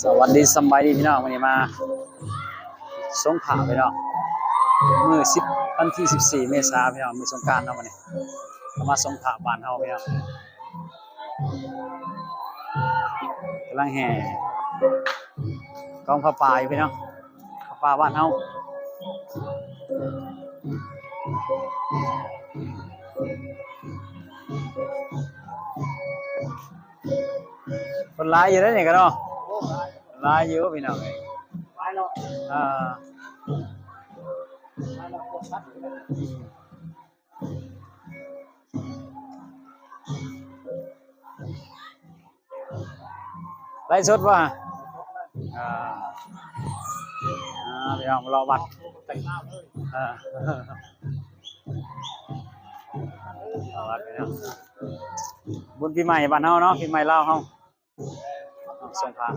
ສະຫວັດດີ ສະບາຍດີພີ່ນ້ອງ, ມື້ນີ້ມາສົງພະພີ່ນ້ອງ ມື້ສິບ ວັນທີສິບສີ່ ເມສາພີ່ນ້ອງ ມື້ສົງການເນາະ. ມື້ນີ້ເຮົາມາສົງພະບ້ານເຮົາພີ່ນ້ອງ, ກຳລັງແຫ່ກອງຜ້າປ່າຢູ່ພີ່ນ້ອງ, ຜ້າປ່າບ້ານເຮົາ. ຄົນຫຼາຍຢູ່ເດ້ນີ້ກະເນາະ, ຫຼາຍຢູ່ພີ່ນ້ອງເອີຍ, ຫຼາຍເນາະ. ອ່າ ໄລສົດບໍ່? ອ່າ ອ່າ ພີ່ນ້ອງມາເລາະວັດ. ອ່າ ເລາະວັດພີ່ນ້ອງ, ບຸນປີໃໝ່ບ້ານເຮົາເນາະ, ປີໃໝ່ລາວເຮົາ. ສົງພະ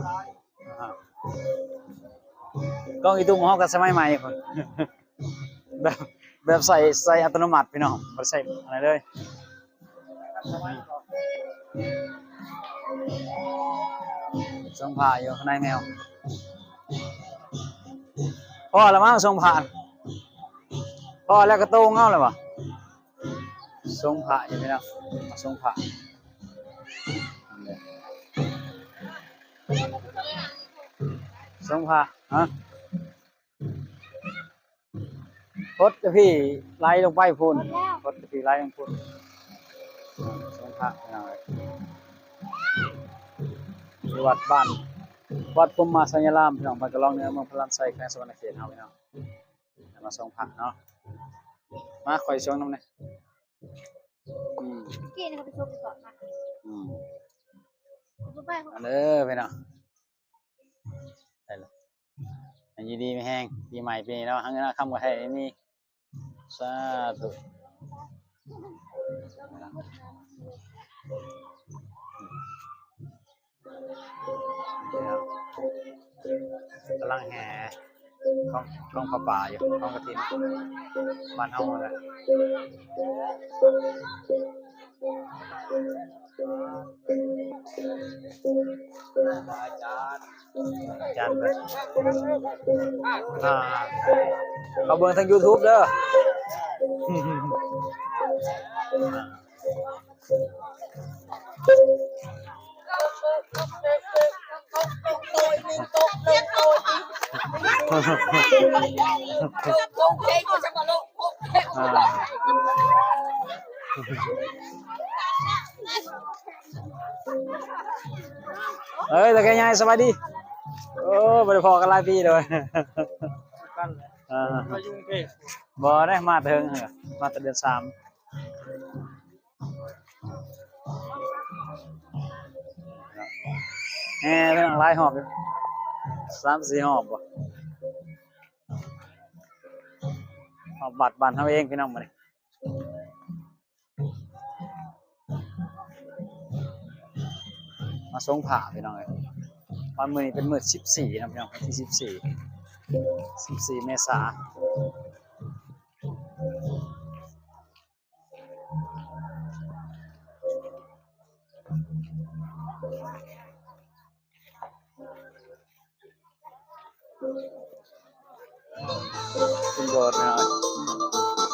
ອ່າ ກ້ອງອີຕຸ່ມເຮົາກະສະໄໝໃໝ່ພຸ້ນ, ແບບ ແບບໃສ່ ໃສ່ອັດຕະໂນມັດພີ່ນ້ອງ, ບໍ່ໄດ້ໃສ່ອັນໃດເລີຍ. ສົງພະຢູ່ຂ້າງໃນແມວ. ພໍລະມັ້ງສົງພະ, ພໍແລ້ວກະໂຕງເອົາແລ້ວຫວາ? ສົງພະຢູ່ພີ່ນ້ອງ, ສົງພະ ສົງພະ ຮະ? ພົດພີ່ໄຫຼລົງໄປພຸ້ນ, ພົດແລ້ວ ພົດພີ່ໄຫຼລົງພຸ້ນ. ສົງພະພີ່ນ້ອງເອີຍ, ຢູ່ວັດບ້ານ ວັດພົມມະໄຊຍາລາມພີ່ນ້ອງ, ບ້ານກະລອງ ເໜືອເມືອງພະລານໄຊ ແຂວງສະຫວັນນະເຂດເຮົາພີ່ນ້ອງ. ມາສ່ອງພະເນາະ, ມາຂ້ອຍສ່ອງນຳແດ່. ອືມ ກີ້ນີ້ເຂົາໄປສົ່ງກ່ອນມາ. ອືມ ມາເດີພີ່ນ້ອງ, ໄດ້ລະ. ໃຫ້ຢູ່ດີມີແຮງ ປີໃໝ່ປີນີ້ເນາະ, ຫາເງິນຫາຄຳກະໃຫ້ມີ. ສາທຸ. ກຳລັງແຫ່ກອງ ກອງຜ້າປ່າຢູ່, ກອງກະຖິນ ບ້ານເຮົາຫັ້ນແຫຼະ. ອາຈານ ອາຈານເພິ່ນ ອ່າ ເຂົ້າເບິ່ງທາງຢູທູບເດີ. ອ່າ ເອີຍ ຕາແກ່ໃຫຍ່ ສະບາຍດີ. ໂອ້ ບໍ່ໄດ້ພໍ້ກັນຫຼາຍປີເລີຍ. ອ່າ ມາຢູ່ກຸງເທບ ບໍ່ໄດ້ມາເຖິງ ມາແຕ່ເດືອນສາມ. ແຫ່ເລື່ອງຫຼາຍຮອບຢູ່ ສາມສີ່ຮອບບໍ່ ຮອບວັດບ້ານເຮົາເອງພີ່ນ້ອງ. ມື້ນີ້ມາສົງພະພີ່ນ້ອງເອີຍ, ວັນມື້ນີ້ເປັນມື້ສິບສີ່ເນາະພີ່ນ້ອງ, ວັນທີສິບສີ່ ສິບສີ່ເມສາ. ເປັນບໍ່ເນາະ.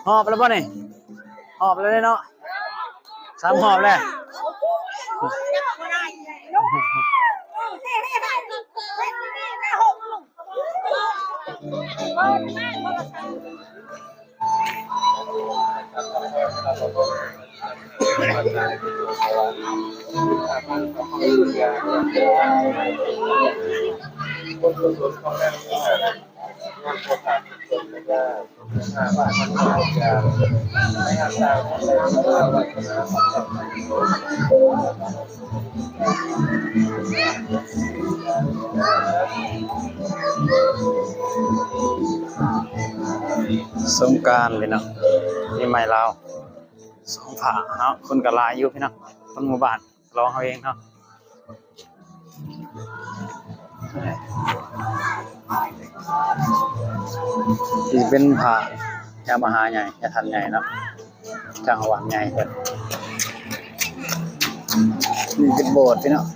ຮອບແລ້ວບໍ່ນີ້? ຮອບແລ້ວເດ້ເນາະ, ສາມຮອບແລ້ວ. ສົງການພີ່ນ້ອງ ປີໃໝ່ລາວ ສອງພາເນາະ ຄົນກໍຫຼາຍຢູ່ພີ່ນ້ອງ ຄົນໝູ່ບ້ານ ສະຫຼອງເຮົາເອງເນາະ. ນີ້ເປັນພະ ຍາມະຫາໃຫຍ່ ຍາທ່ານໃຫຍ່ເນາະ ທາງວັດໃຫຍ່ເພິ່ນ. ນີ້ເປັນໂບດພີ່ນ້ອງ.